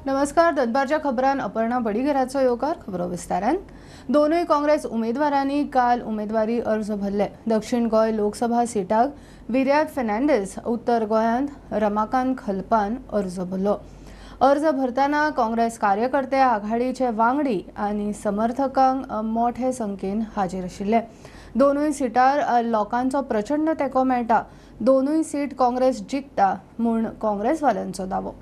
नमस्कार, दनपारच्या खबरान अपर्णा बडीगराचो येवकार. खबरो विस्तारान. दोनूय काँग्रेस उमेदवारांनी काल उमेदवारी अर्ज भरले. दक्षिण गोंय लोकसभा सिटाक विर्यात फेर्नांडीस, उत्तर गोंयांत रमाकांत खलपान अर्ज भरलो. अर्ज भरतना काँग्रेस कार्यकर्ते, आघाडीचे वांगडी आनी समर्थकांक मोठे संख्येन हाजीर आशिल्ले. दोनूय सिटार लोकांचो प्रचंड तेंको मेळटा. दोनूय सीट काँग्रेस जिखता म्हूण काँग्रेसवाल्यांचो दावो.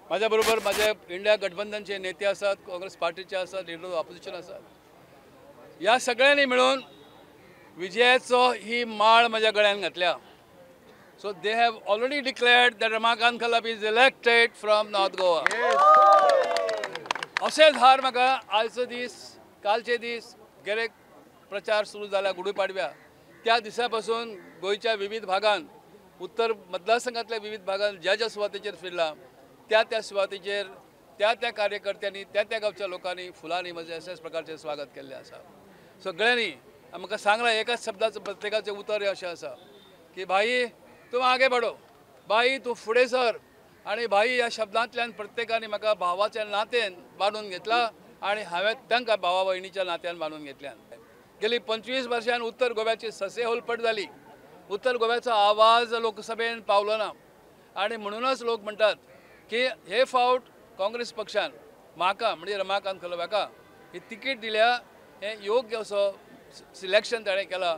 माझ्या बरोबर माझे इंडिया गठबंधनचे नेते आसात, काँग्रेस पार्टीचे आसात, लिडर ऑफ ऑपोजिशन आसात. ह्या सगळ्यांनी मिळून विजयाचो ही माळ माझ्या गळ्यान घातल्या. So they have already declared that Ramakant Khalap is elected from North Goa. अशें धार म्हाका आयचो दीस, कालचे दीस गेले प्रचार सुरू जाला गुढीपाडव्या त्या दिसा पासून गोंयच्या विविध भागान, उत्तर मतदारसंघातल्या विविध भागान ज्या ज्या सुवातेचेर फिरला त्या त्या सुवातेचेर त्या त्या कार्यकर्त्यांनी, त्या त्या गांवच्या लोकांनी फुलांनी म्हजें अशेंच प्रकारचें स्वागत केल्लें आसा. सगळ्यांनी म्हाका सांगलां एकाच शब्दाचो प्रत्येकाचें उतर अशें आसा की भाई तूं आगे बडो, भाई तूं फुडें सर. आनी भाई ह्या शब्दांतल्यान प्रत्येकान म्हाका भावाच्या नात्यान बांदून घेतला आनी हांवें तांकां भावा भयणीच्या नात्यान बांदून घेतल्यान. गेली 25 वर्सां उत्तर गोव्याची ससे होलपट जाली. उत्तर गोव्याचो आवाज लोकसभेन पावलो ना आनी म्हणूनच लोक म्हणटात की हे फावट काँग्रेस पक्षान म्हाका म्हणजे रमाकांत खलप हाका ही तिकीट दिल्या, हें योग्य असो सिलेक्शन ताणें केलां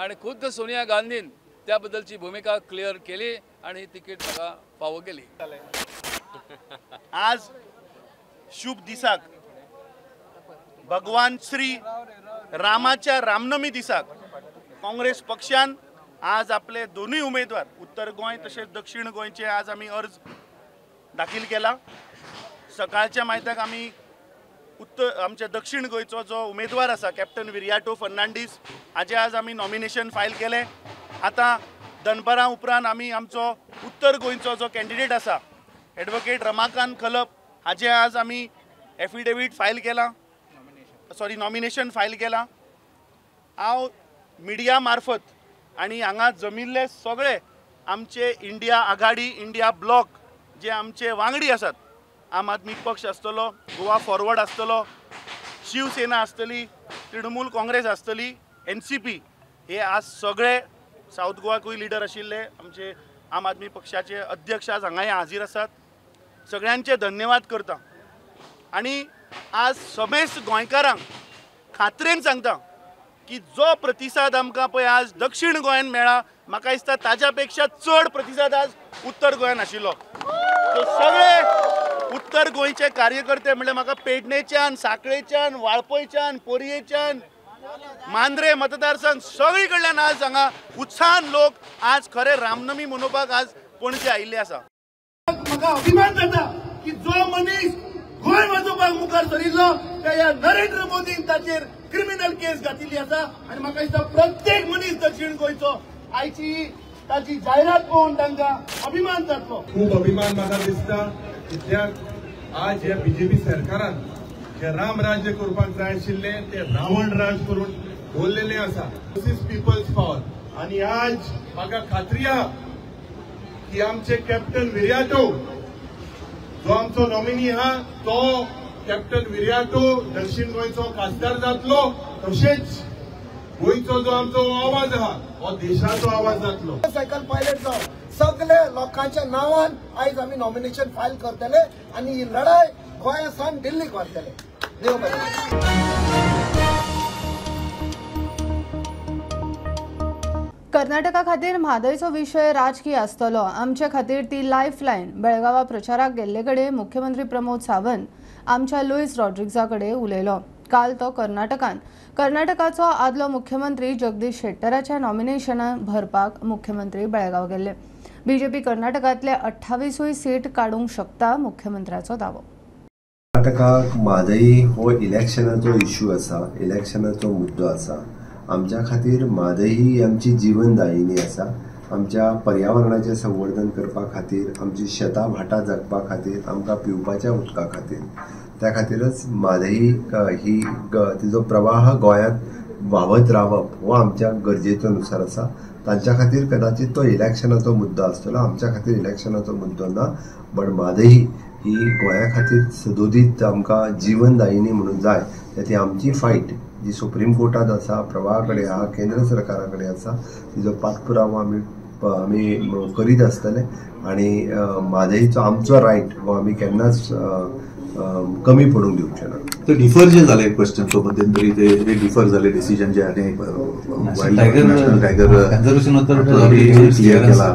आनी खुद्द सोनिया गांधीन त्या बद्दलची भुमिका क्लियर केली आनी ही तिकीट म्हाका फावो केली. आज शुभ दिसाक, भगवान श्री रामाच्या रामनमी दिसाक काँग्रेस पक्षान आज आपले दोनूय उमेदवार उत्तर गोंय तशेंच दक्षिण गोंयचे आज आमी अर्ज दाखील केला. सकाळच्या मायत्याक आमी उत्तर आमच्या दक्षिण गोंयचो जो उमेदवार आसा कॅप्टन विरियाटो फर्नांडीस हाजे आज आमी नॉमिनेशन फायल केलें. आतां दनपारां उपरांत आमी आमचो उत्तर गोंयचो जो कॅन्डिडेट आसा एडवोकेट रमाकांत खलप हाजे आज आमी एफिडेवीट फायल केलां, सॉरी नॉमिनेशन फायल केलां. हांव मिडिया मार्फत आनी हांगा जमिल्ले सगळे आमचे इंडिया आघाडी, इंडिया ब्लॉक जे आमचे वांगडी आसात, आम आदमी पक्ष आसतलो, गोवा फॉरवर्ड आसतलो, शिवसेना आसतली, तृणमूल काँग्रेस आसतली, NCP, हे आज सगळे सावथ गोवाकूय लिडर आशिल्ले आमचे आम आदमी पक्षाचे अध्यक्ष आज हांगाय हाजीर आसात. सगळ्यांचे धन्यवाद करता आनी आज समेस्त गोंयकारांक खात्रेन सांगता की जो प्रतिसाद आमकां पळय आज दक्षिण गोंयान मेळ्ळा, म्हाका दिसता ताज्या पेक्षा चड प्रतिसाद आज उत्तर गोंयान आशिल्लो. सगळे उत्तर गोंयचे कार्यकर्ते म्हणल्यार म्हाका पेडणेच्यान, साखळेच्यान, वाळपयच्यान, पोरयेच्यान, मांद्रे मतदारसंघ सगळी कडल्यान आज हांगा उत्साहान लोक आज खरे रामनमी मनोवपाक आज पणजे आयिल्ले आसा. म्हाका अभिमान जाता की जो मनीस गोंय वाजोवपाक मुखार सरिल्लो त्या ह्या नरेंद्र मोदीन ताचेर क्रिमिनल केस घातिल्ली आसा आनी म्हाका दिसता प्रत्येक मनीस दक्षिण गोंयचो आयची ताची जायरात पळोवन तांकां अभिमान जातलो. खूब अभिमान म्हाका दिसता कित्याक आज ह्या बीजेपी सरकारान जे राम राज्य करपाक जाय आशिल्लें ते रावण राज करून दवरलेलें आसा. This is people's power. आनी आज म्हाका खात्री आहा की आमचे कॅप्टन विरियाटो जो आमचो नॉमिनी आहा तो कॅप्टन विरियाटो दक्षिण गोंयचो खासदार जातलो, तशेंच गोंयचो जो आमचो आवाज आहा हो देशाचो आवाज जातलो. सायकल पायलट जावं सगळे लोकांच्या नांवान आयज आमी नॉमिनेशन फायल करतले आनी ही लढाय गोंया सावन दिल्लीक व्हरतले. देव बरें. कर्नाटका खातीर म्हादयचो विशय राजकीय आसतलो, आमचे खातीर ती लायफ लायन. बेळगांवा प्रचाराक गेल्ले कडेन मुख्यमंत्री प्रमोद सावंत आमच्या लुईस रॉड्रिग्जा कडेन उलयलो. काल तो कर्नाटकान कर्नाटकाचो आदलो मुख्यमंत्री जगदीश शेट्टराच्या नॉमिनेशनान भरपाक मुख्यमंत्री बेळगांव गेल्ले. बीजेपी कर्नाटकांतले 28 सीट काडूंक शकता, मुख्यमंत्र्याचो दावो. कर्नाटकाक म्हादई हो इलेक्शनाचो इश्यू आसा, इलेक्शनाचो मुद्दो आसा. आमच्या खातीर म्हादई ही आमची जीवनदायिनी आसा. आमच्या पर्यावरणाचें संवर्धन करपा खातीर, आमची शेतां भाटां जगपा खातीर, आमकां पिवपाच्या उदका खातीर, त्या खातीरच म्हादई ही तिजो प्रवाह गोंयांत व्हांवत रावप हो आमच्या गरजेचो नुसार आसा. तांच्या खातीर कदाचित तो इलेक्शनाचो मुद्दो आसतलो, आमच्या खातीर इलेक्शनाचो मुद्दो ना. बट म्हादई ही गोंया खातीर सदोदीत आमकां जीवनदायिनी म्हणून जाय. ती आमची फायट जी सुप्रीम कोर्टांत आसा, प्रवाहा कडेन आहा, केंद्र सरकारा कडेन आसा, तिजो पाठपुरावो आमी आमी करीत आसतले आनी म्हादईचो आमचो रायट हो आमी केन्नाच कमी पडूंक दिवचे ना. तर डिफर जे झाले क्वेश्चन सो मध्यंतरी ते डिफर झाले डिसिजन जे आहे नॅशनल टायगर कन्झर्वेशन क्लियर केला,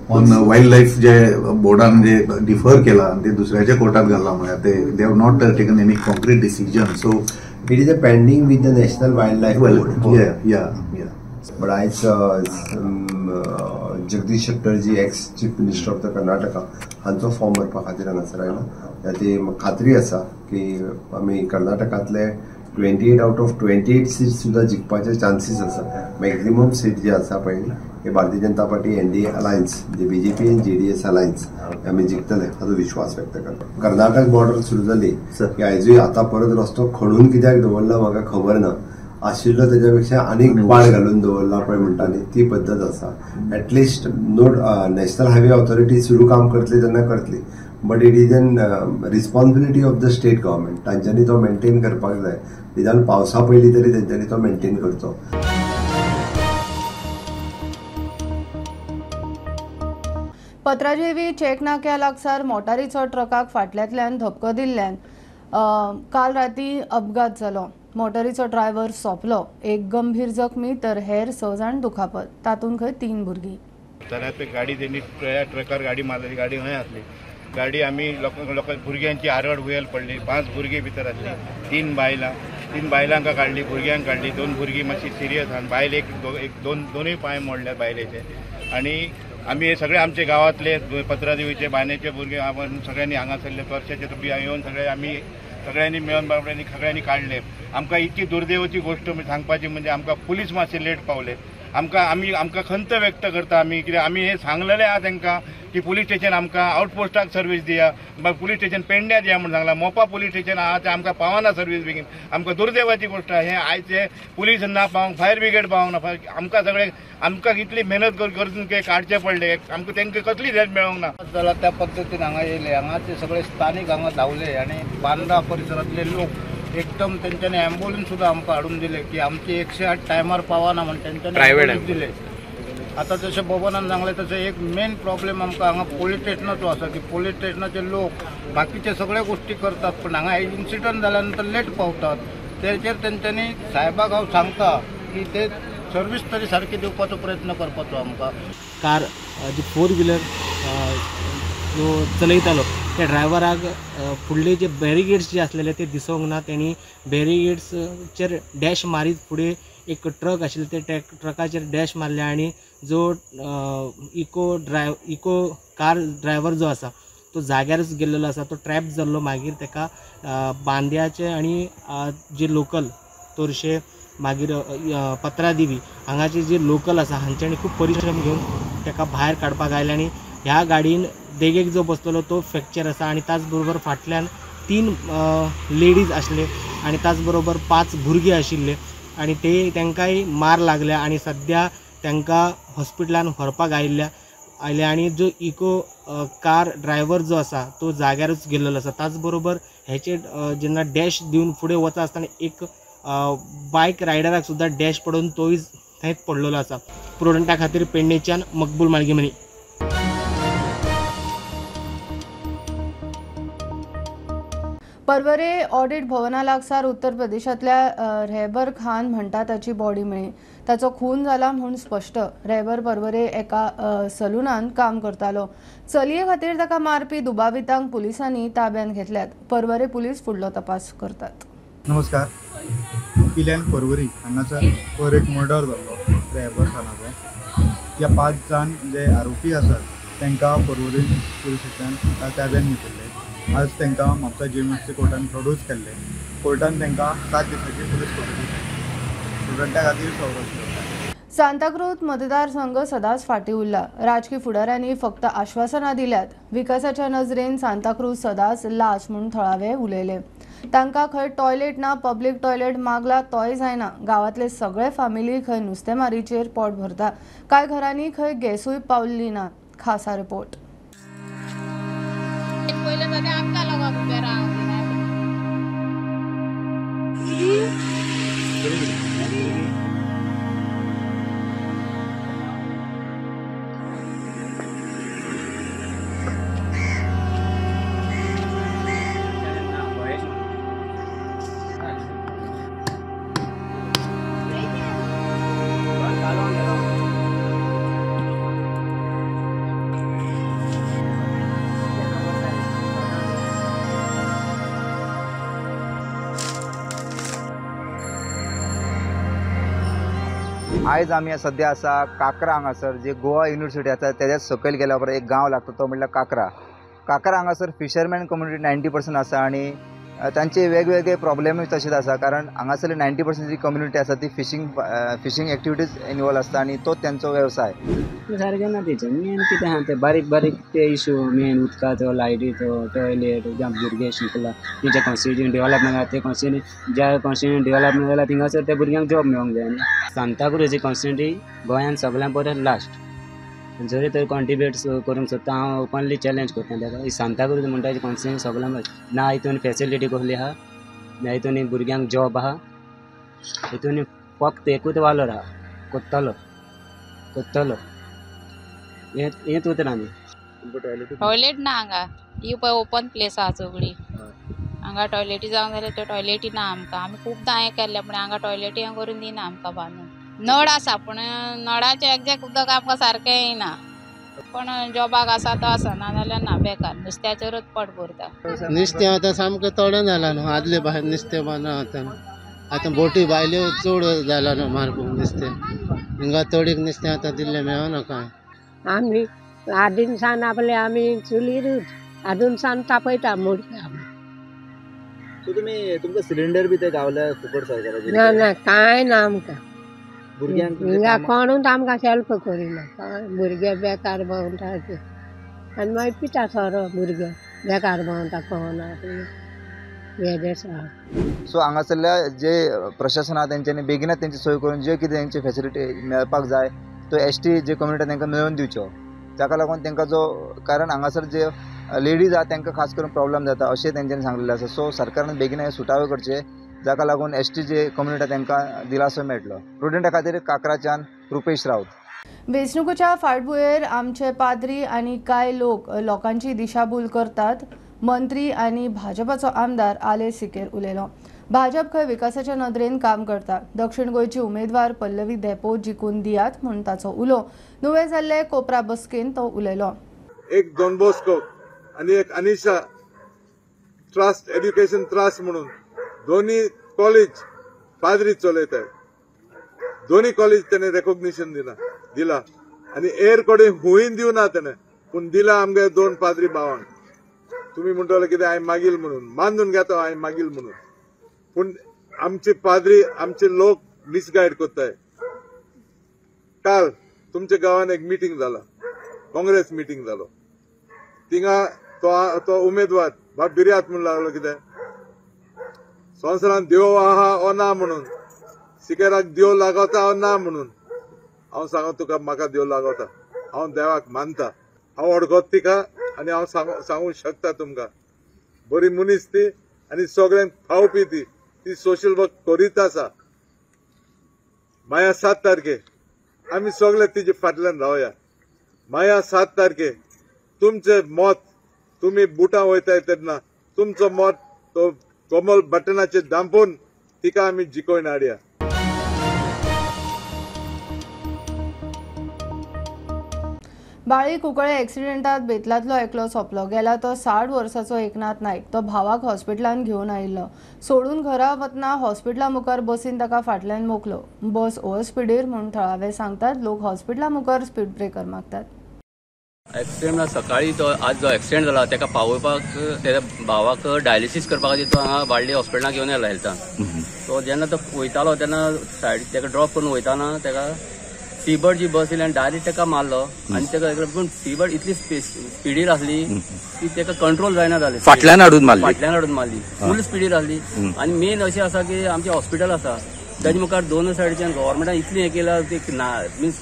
पण वायल्ड लाईफ जे बोर्डान जे डिफर केला ते दुसऱ्याच्या कोर्टात घालला, म्हळ्यार ते they have not taken any concrete decision. So it is a pending with the national wild life board. Yeah yeah but आयज Jagdish Shettar ji, ex chief minister of the Karnataka, हांचो form भरपा खातीर हांगासर आयला. ती खात्री आसा की आमी कर्नाटकांतले 28 आउट ऑफ 28 सीट सुद्दां जिखपाचे चान्सीस आसा. मॅक्झिमम सीट जे आसा पळय हे Bharatiya Janata party NDA alliance, जे बीजेपी आनी जेडीएस अलायन्स आमी जिखतले हाचो विश्वास व्यक्त करता. कर्नाटक बॉर्डर सुरू जाली की आयजूय आतां परत रस्तो खणून कित्याक दवरला म्हाका खबर ना, आशिल्लो तेज्या पेक्षा आनीक पाड घालून दवरला पळय म्हणटा न्ही ती पद्दत आसा. At least note national highway authority सुरू काम करतली तेन्ना करतली, but it is an responsibility of the state government. तांच्यांनी तो मेंटेन करपाक जाय, निदान पावसा पयलीं तरी तेंच्यांनी तो मेंटेन करचो. पत्रादेवी चेक नाक्या लागसार मोटारीचो ट्रकाक फाटल्यांतल्यान धपको दिल्ल्यान काल राती अपघात जालो. मोटारीचो ड्रायव्हर सोंपलो, एक गंभीर जखमी तर हेर 6 जाण दुखापत, तातूंत खंय 3 भुरगीं. जाल्यार ते गाडी तेणी ट्रकार गाडी मारली, गाडी खंय आसली, गाडी आमी लोकां भुरग्यांची आरड हुयल पडली. 5 भुरगीं भितर आसली, 3 बायलां, 3 बायलांक काडली, भुरग्यांक काडली. 2 भुरगीं मातशी सिरियस आहा, बायल एक दोनूय पांय मोडल्यात बायलेचे. आनी आमी हे सगळे आमचे गांवांतले पत्रादेवीचे बांदेचे भुरगे आपण सगळ्यांनी हांगासरले वर्षाचे येवन सगळे आमी सगळ्यांनी मेळून बाबड्यांनी सगळ्यांनी काडले. आमकां इतकी दुर्दैवाची गोश्ट सांगपाची म्हणजे आमकां पुलीस मातशे लेट पावले. आमकां आमी आमकां खंत व्यक्त करता आमी, कित्याक आमी हें सांगलेलें आहा तांकां की पुलीस स्टेशन आमकां आउटपोस्टाक सर्वीस दिया, पुलीस स्टेशन पेडण्या दिया म्हूण सांगलां. मोपा पुलीस स्टेशन आहा तें आमकां पावना सर्वीस बेगीन. आमकां दुर्दैवाची गोश्ट आहा, हें आयचे पुलीस ना पावंक, फायर ब्रिगेड पावंक ना. आमकां सगळे आमकां इतली मेहनत करून काडचें पडलें, आमकां तांकां कसलीच हेल्प मेळोंक ना. जाल्यार त्या पद्दतीन हांगा येयले, हांगाचे सगळे स्थानीक हांगा धांवले आनी बांदा परिसरांतले लोक एकदम तेंच्यांनी ॲम्ब्युलन्स सुद्दां आमकां हाडून दिले की आमची 108 टायमार पावना म्हण तेंच्यांनी ॲम्ब्युलन्स दिले. आतां जशें बबनान सांगलें तशें एक मेन प्रॉब्लेम आमकां हांगा पोलीस स्टेशनाचो आसा की पोलीस स्टेशनाचे लोक बाकीचे सगळे गोश्टी करतात पण हांगा इन्सिडंट जाल्या नंतर लेट पावतात. तेचेर तेंच्यांनी साहेबाक हांव सांगता की ते सर्वीस तरी सारकी दिवपाचो प्रयत्न करपाचो आमकां. कार जी 4 व्हिलर जो चलयतालो त्या ड्रायव्हराक फुडले जे बॅरिगेड्स जे आसलेले ते दिसोंक ना, तेणी बॅरिगेड्सचेर डॅश मारीत फुडें एक ट्रक आशिल्ले ते ट्रकाचेर डॅश मारले आनी जो इको कार ड्रायव्हर जो आसा तो जाग्यारच गेल्लो आसा, तो ट्रॅप जाल्लो. मागीर ताका बांद्याचे आनी जे लोकल तोरशे मागीर पत्रादेवी हांगाचे जे लोकल आसा हांच्यांनी खूब परिश्रम घेवन ताका भायर काडपाक आयले आनी ह्या गाडयेन देगेक जो बसलेलो तो फ्रॅक्चर आसा आनी त्याच बरोबर फाटल्यान 3 लेडीज आसले आनी त्याच बरोबर 5 भुरगीं आशिल्ले आनी ते तांकांय मार लागल्या आनी सद्या तांकां हॉस्पिटलान व्हरपाक आयले आनी जो इको कार ड्रायव्हर जो आसा तो जाग्यारूच गेल्लो आसा. त्याच बरोबर हेचे जेन्ना डॅश दिवन फुडें वता आसतना एक बायक रायडराक सुद्दां डॅश पडून तोय थंयच पडलेलो आसा. प्रुडंटा खातीर पेडणेच्यान मकबूल मालगीमनी. पर्वरे ऑडिट भवना लागसार उत्तर प्रदेशांतल्या रेहबर खान म्हणटा ताची बॉडी मेळ्ळी. ताचो खून जाला म्हूण स्पश्ट. रेहबर पर्वरे एका सलुनान काम करतालो. चलये खातीर ताका मारपी दुबावितांक पुलिसांनी ताब्यांत घेतल्यात. पर्वरे पुलीस फुडलो तपास करतात. नमस्कार. पिल्यान पर्वरी हांगासर पर एक मर्डर जाल्लो रेहबर खानाचो. ह्या 5 जाण जे आरोपी आसात तांकां पर्वरी पुलीस स्टेशन ताब्यान घेतिल्ले. आज तांकां म्हापसा JMFC कोर्टान प्रोड्यूस केल्ले. कोर्टान तांकां 7 दिसांची पुलीस कोठडी स्टुडंटा खातीर संरक्षण. सांताक्रूज मतदारसंघ सदांच फाटीं उरला. राजकी फुडाऱ्यांनी फक्त आश्वासनां दिल्यात. विकासाच्या नजरेन सांताक्रूज सदांच लाश म्हूण थळावे उलयले. तांकां खंय टॉयलेट ना, पब्लीक टॉयलेट मागला तोय जायना. गांवांतले सगळे फामिली खंय नुस्तेमारीचेर पोट भरता. कांय घरांनी खंय गॅसूय पावल्ली ना. खासा रिपोर्ट. आयज आमी सद्या आसा काकरा हांगासर, जे गोवा युनिवर्सिटी आसा तेज्या सकयल गेल्या उपरांत एक गांव लागता तो म्हणल्यार काकरा. काकरा हांगासर फिशरमॅन कम्युनिटी 90% आसा आनी तांचे वेगवेगळे प्रॉब्लेमूय तशेंच आसा, कारण हांगासरली 90% जी कम्युनिटी आसा ती फिशींग एक्टिविटीज इनवॉल्व आसता आनी तोच तांचो वेवसाय. सारकें ना तेचें मेन कितें आहा तें बारीक बारीक ते इशू मेन उदकाचो, लायटीचो, टॉयलेट, ज्या भुरगे शिकला तेंच्या कॉन्स्टिट्युएंट डेवलपमेंट आसा ते कॉन्स्टिट्युएंट ज्या कॉन्स्टिट्युएंट डेवलपमेंट जाला थिंगासर त्या भुरग्यांक जॉब मेळोंक जाय. न्ही सांताक्रूज कॉन्स्टिट्युएंटी गोंयांत सगळ्यां परस लास्ट. जरी तर कॉन्ट्रिब्यूट करूंक सोदता हांव ओपनली चॅलेंज करता ताका. सांताक्रूज म्हणटा कॉन्स्टिट्युएंट सगळ्यां परस ना हितून फेसिलिटी कसली आहा, ना हितून भुरग्यांक जॉब आहा, हितून फक्त एकूच वालोर आहा, कोत्तलो कोत्तलो हेंच उतरां. न्ही टॉयलेट ना हांगा, ही पळय ओपन प्लेस आहा सगळी. हांगा टॉयलेटी जावंक जाल्यार त्यो टॉयलेटी ना आमकां. आमी खुबदां हें केल्लें पूण हांगा टॉयलेटी करून दिना आमकां बांदून. नळ आसा पूण नळाचें एग्जॅक्ट उदक आमकां सारकें येयना. पण जॉबाक आसा तो आसा, ना जाल्यार ना, बेकार नुस्त्याचेरूच पोट भरता. नुस्तें आतां सामकें थोडें जालां न्हू, आदले भायर नुस्तें बांदना आतां. आतां बोटी भायल्यो चड जालां न्हू मारपूंक नुस्तें. हिंगा तडीक नुस्तें आतां दिल्लें मेळना कांय. आमी आदीमसान आपले आमी चुलीरूच आदूनसान तापयता मुडक्या. सो तुमी तुमकां सिलिंडर बी ते गावले फुकट सरकाराचे? ना ना कांय ना आमकां. भुरग्यांक हिंगा कोणूच आमकां हेल्प करिना. भुरगे बेकार भोंवता आनी मागीर पिता सोरो, भुरगे बेकार भोंवता कोणा हें. सो हांगासरल्या जे प्रशासन आहा तेंच्यांनी बेगीनच तेंची सोय करून जे कितें तेंची फेसिलिटी मेळपाक जाय तो एस टी जे कम्युनिटी तांकां मेळोवन दिवच्यो. ताका लागून तांकां जो, कारण हांगासर जे लेडीज आहा तांकां खास करून प्रॉब्लम जाता अशें तेंच्यांनी सांगलेलें आसा. सो सरकारान बेगीन हे सुटावे करचे, जाका लागून एस टी जे कम्युनिटी तांकां दिलासो मेळटलो. प्रुडंटा खातीर काकराच्यान रुपेश राऊत. वेंचणुकेच्या फाटभुंयेर आमचे पाद्री आनी कांय लोक लोकांची दिशाभूल करतात, मंत्री आनी भाजपाचो आमदार आले सिकेर उलयलो. भाजप खंय विकासाच्या नदरेन काम करता. दक्षिण गोंयची उमेदवार पल्लवी धेंपो जिखून दियात म्हूण ताचो उलो. नुवें जाल्ले कोपरा बसकेन तो उलयलो. एक डॉन बॉस्को आनी एक अनिशा ट्रस्ट, एड्युकेशन ट्रस्ट म्हणून दोन्ही कॉलेज पाद्री चलयतात. दोन्ही कॉलेज त्याने रेकॉग्निशन दिला आनी एर कडेन हुंयन दिवना तेणे, पूण दिला आमगे दोन पाद्री भावांक. तुमी म्हणटले कितें हांवें मागील म्हणून, मानून घेता हांवें मागील म्हणून, पूण आमचे पाद्री आमचे लोक मिसगायड करताय. काल तुमच्या गांवान एक मिटींग जाला, काँग्रेस मिटींग जालो, थिंगा तो उमेदवार बाब बिर्यात म्हणून लागलो कितें संवसारान देव आहा ओ ना म्हणून, सिकेराक देव लागता ओ ना म्हणून. हांव सांगो तुका, म्हाका देव लागता, हांव देवाक मानता, हांव वळखत तिका आनी हांव सांगूंक शकता तुमकां. बरी मनीस ती आनी सगळ्यांक खावपी ती, ती सोशल वर्क करीत आसा. माया 7 तारखे आमी सगळे तिजे फाटल्यान रावया. माया 7 तारखे तुमचें मत, तुमी बुटां वयताय तेन्ना तुमचो मत तो कमल बटनाचेर दामपून तिका आमी जिखोवन हाडया. बाळी कुंकळे एक्सिडेंटात बेतलांतलो एकलो सोंपलो. गेला तो 60 वर्साचो एकनाथ नायक. तो भावाक हॉस्पिटलान घेवन आयिल्लो. सोडून घरा वतना हॉस्पिटला मुखार बसीन ताका फाटल्यान मोखलो. बस ओव्हर स्पिडीर म्हूण थळावे सांगतात. लोक हॉस्पिटला मुखार स्पीड ब्रेकर मागतात. एक्सिडेंट सकाळी तो आज जो एक्सिडेंट जाला ताका पावोवपाक तेज्या भावाक डायलिसीस करपा खातीर तो हांगा बाळ्ळी हॉस्पिटलाक घेवन येयला हेल्थान. सो जेन्ना तो वयतालो तेन्ना सायड ताका ड्रॉप करून वयताना ताका सीबर्ड जी बस येयली आनी डायरेक्ट ताका मारलो आनी ताका पूण सीबर्ड इतली स्पिडीर आसली की ताका कंट्रोल जायना जालें. फाटल्यान हाडून मारली, फाटल्यान हाडून मारली, फूल स्पिडीर आसली. आनी मेन अशें आसा की आमचें हॉस्पिटल आसा ताजे मुखार दोन सायडीच्यान गव्हर्मेंटान इतलें हें केलां की ना मिन्स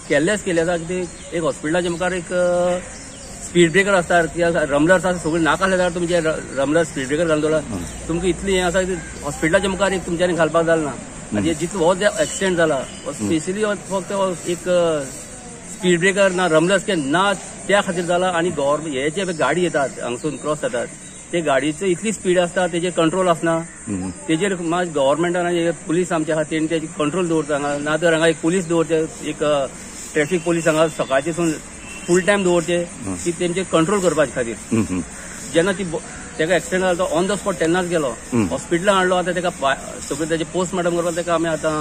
केल्लेच केलें आसा की एक हॉस्पिटलाच्या मुखार एक स्पीड ब्रेकर आसता कित्याक रमलर्स आसा सगळीं नाका आसले जाल्यार तुमचे रमलर स्पीड ब्रेकर घालून दवरला. तुमकां इतलें हें आसा की हॉस्पिटलाच्या मुखार एक तुमच्यांनी घालपाक जालें ना. आनी जितलो हो एक्सिडेंट जाला हो स्पेशली फक्त एक स्पीड ब्रेकर ना रमलर्स ना त्या खातीर जाला. आनी गव्हर्मेंट हे जे गाडी येतात हांगसून क्रॉस जातात ते गाडयेची इतली स्पीड आसता तेजेर कंट्रोल आसना. तेजेर मात गव्हर्मेंटान पुलीस आमचे आहा तेणी तेजे कंट्रोल दवरता हांगा, ना तर हांगा एक पुलीस दवरचे, एक ट्रॅफिक पुलीस हांगा सकाळचे सून फूल टायम दवरचे की तेंचे कंट्रोल करपाचे खातीर. जेन्ना ती तेका एक्सिडेंट जालो तो ऑन the spot तेन्नाच गेलो हॉस्पिटलान हाडलो. आतां तेका सगळें तेजें पोस्टमार्टम करपाक तेका आमी आतां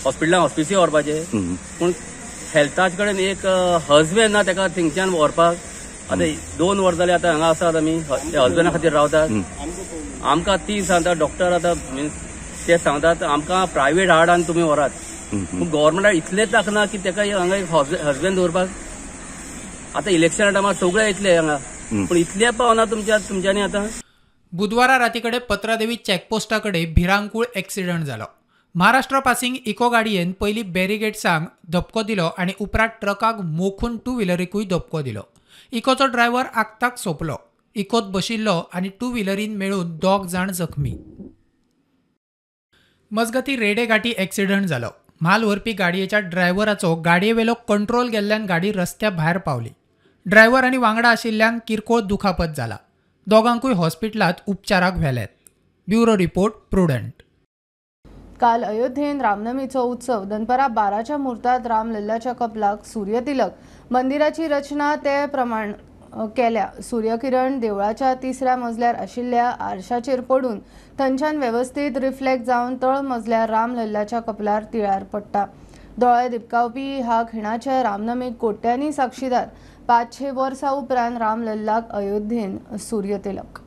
हॉस्पिटलान हॉस्पिसी व्हरपाचें, पूण हेल्थाच कडेन एक हजबेंड ना तेका थिंगच्यान व्हरपाक. आतां 2 वर्स जालीं आतां हांगा आसात आमी हजबेंडा खातीर रावतात. आमकां ती सांगता डॉक्टर आतां मिन्स ते सांगतात आमकां प्रायवेट हाड आनी तुमी व्हरात, पूण गव्हर्मेंटाक इतलें ताकना की तेका हांगा एक हजबेंड दवरपाक. आतां इलेक्शना टायमार सगळे येतले हांगा, पूण इतलें पावना तुमच्यांनी. आतां बुधवारा रातीकडे पत्रादेवी चेकपोस्टा कडेन भिरांकूळ एक्सिडंट जालो. महाराष्ट्र पासिंग इको गाडयेन पयलीं बॅरिगेट्सांक धपको दिलो आनी उपरांत ट्रकाक मोखून टू व्हिलरीकूय धपको दिलो. इकोचो ड्रायव्हर आक्ताक सोंपलो. इकोत बशिल्लो आनी टू व्हिलरीन मेळून 2 जाण जखमी. मजगती रेडे घाटी एक्सिडंट जालो. म्हाल व्हरपी गाडयेच्या ड्रायव्हराचो गाडयेवेलो कंट्रोल गेल्ल्यान गाडी रस्त्या भायर पावली. ड्रायव्हर आनी वांगडा आशिल्ल्यान किरकोळ दुखापत जाला. दोगांकूय हॉस्पिटलांत उपचाराक व्हेल्यात. Bureau report, Prudent. काल अयोध्येन रामनमीचो उत्सव दनपरां 12च्या मुहूर्तात रामलल्लाच्या कपलाक सूर्यतिलक. मंदिराची रचना ते प्रमाण केल्या. सूर्यकिरण देवळाच्या 3ऱ्या मजल्यार आशिल्ल्या आरशाचेर पडून थंयच्यान वेवस्थीत रिफ्लेक्ट जावन तळ मजल्यार रामलल्लाच्या कपलार तिळार पडटा. दोळे दिपकावपी ह्या खिणाच्या रामनमीक कोट्यांनी साक्षीदार. 500 वर्सां उपरांत रामलल्लाक अयोध्येन सूर्यतिलक.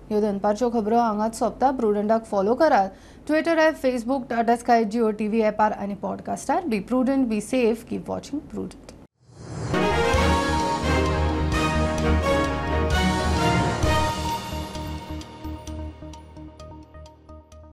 ह्यो दनपारच्यो खबरो हांगाच सोंपता. प्रुडंटाक फॉलो करात Twitter app, Facebook, Tata Sky, Jio TV ॲपार आनी पॉडकास्टार. Be prudent, be safe, keep watching Prudent.